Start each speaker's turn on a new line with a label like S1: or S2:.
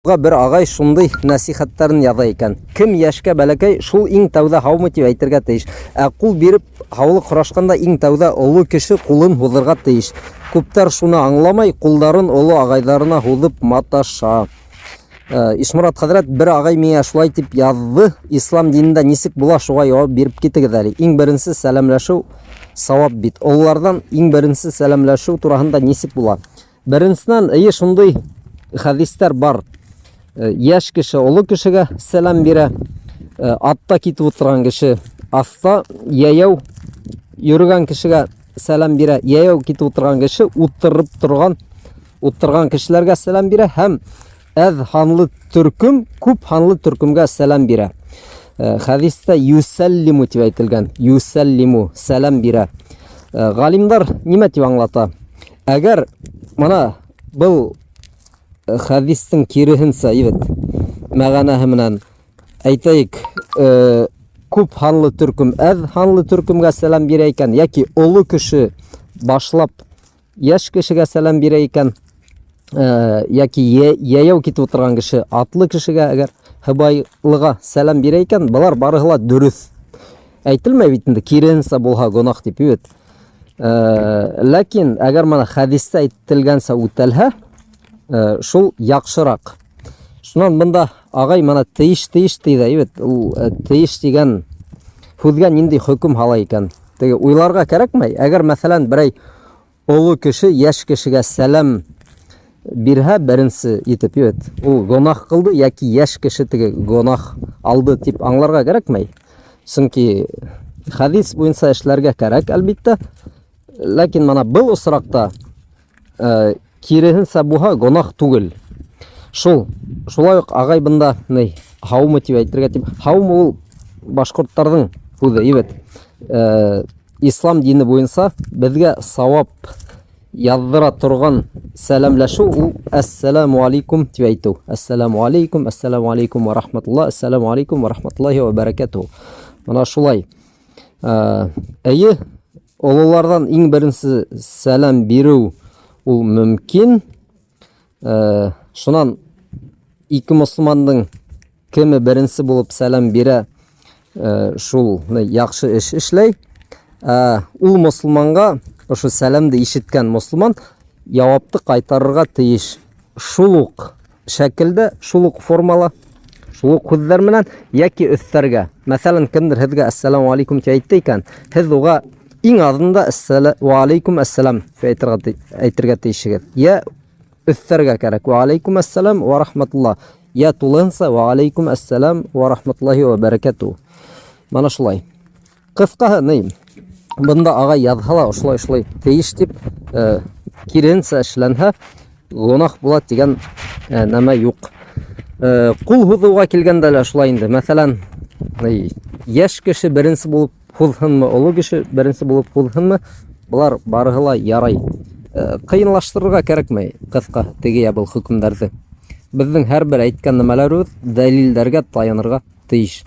S1: Уға бер ағай шундый нәсихәттәрен яҙа икән. Кем йәшкә бәләкәй, шул иң тәүҙә һаумы тип әйтергә тейеш. Ә ҡул биреп һаулыҡ һорашҡанда иң тәүҙә оло кеше ҡулын һуҙырға тейеш. Күптәр шуны аңламай, ҡулдарын оло ағайҙарына һуҙып маташа. Э, Ишморат хәҙрәт, бер ағай миңә шулай тип яҙҙы. Ислам динендә нисек була, шуға яуап биреп китегеҙ әле. Иң беренсе сәламләшеү сауап бит. Ололарҙан иң беренсе сәламләшеү тураһында нисек була? Беренсенән, эйе, шундый хәдистәр бар. Э, яшь кеше олы кешегә сәлам бирә. Э, атта китеп утырган кеше аҫта йәйәү йөрөгән кешегә сәлам бирә. Йәйәү китеп утырган кеше утырып торган утырган кешеләргә сәлам бирә һәм әҙ һанлы төркөм күп һанлы төркөмгә сәлам бирә. Э, хәдистә юсәллиму дип әйтелгән. Юсәллиму сәлам бирә. Галимдар нимә дип аңлата? Әгәр мына был э, хәдистең киреһенсә, ебет, мәғәнәһе менән әйтәйек, э, күп һанлы төркөм әҙ һанлы төркөмгә сәлам бирә икән, яки оло кеше башлап йәш кешегә сәлам бирә икән, э, яки йәйәү китеп утырган кеше атлы кешегә әгәр һыбайлыға сәлам бирә икән, былар барыһы ла дөрөҫ. Әйтелмәй бит инде, киреһенсә булһа гөнаһ дип, ебет. Э, ләкин әгәр мына хәдистә әйтелгәнсә үтәлһә, э, шул яҡшыраҡ. Шунан бында ағай мына тейеш тейеш ти ҙә, бит ул э, тейеш тигән һүҙгә ниндәй хөкөм һала икән? Теге уйларға кәрәкмәй. Әгәр мәҫәлән берәй оло кеше йәш кешегә сәләм бирһә беренсе итеп, бит ул гонаһ ҡылды йәки йәш кеше теге гонаһ алды тип аңларға кәрәкмәй. Сөнки хәдис буйынса эшләргә кәрәк, әлбиттә. Ләкин мына был осракта э, киреһенсә булһа, гөнаһ түгел. Шул, шулай ук ағай бында ни, һаумы тип әйтергә тип. Һаумы ул башҡорттарҙың һүҙе, ебет. Э, ислам дине буйынса беҙгә сауап яҙҙыра торған сәләмләшеү ул әссәләмү алейкум тип әйтеү. Әссәләмү алейкум, әссәләмү алейкум ва рахматулла, әссәләмү алейкум ва рахматуллахи ва бәрәкәтүһ. Мына шулай. Э, әйе, олылардан иң беренсе сәләм биреү ул мөмкин. Э, шунан ике мосылмандың кеме беренсе булып сәлам бирә, э, шул яхшы эш эшләй. Ә, ул мосылманга ошо сәламды ишеткән мосылман яуапты ҡайтарырға тейеш. Шул уҡ шәкелдә, шул уҡ формала, шул уҡ һүҙҙәр менән йәки өҫтәргә. Мәҫәлән, кемдер һеҙгә әссәләмү алейкум тип әйтте икән, һеҙ уға иң аҙында әссәләмү алейкум әссәләм тип әйтергә әйтергә тейешегеҙ. Йә өҫтәргә кәрәк. Ва алейкум әссәләм ва рахматулла. Йә тулыһынса ва алейкум әссәләм ва рахматуллахи ва бәрәкәтү. Мана шулай. Ҡыҫҡаһы, ни, бында ағай яҙһа ла ошолай ошолай тейеш тип, э, киреһенсә эшләнһә, гонаһ була тигән э, нәмә юҡ. Э, ҡул һуҙыуға килгәндә лә шулай инде. Мәҫәлән, ни, йәш кеше беренсе булып һуҙһынмы, оло кеше беренсе булып һуҙһынмы, былар барыһы ла ярай. Э, ҡыйынлаштырырға кәрәкмәй, ҡыҫҡаһы, теге йә был хөкөмдәрҙе. Беҙҙең һәр бер әйткән нәмәләребеҙ дәлилдәргә таянырға тейеш.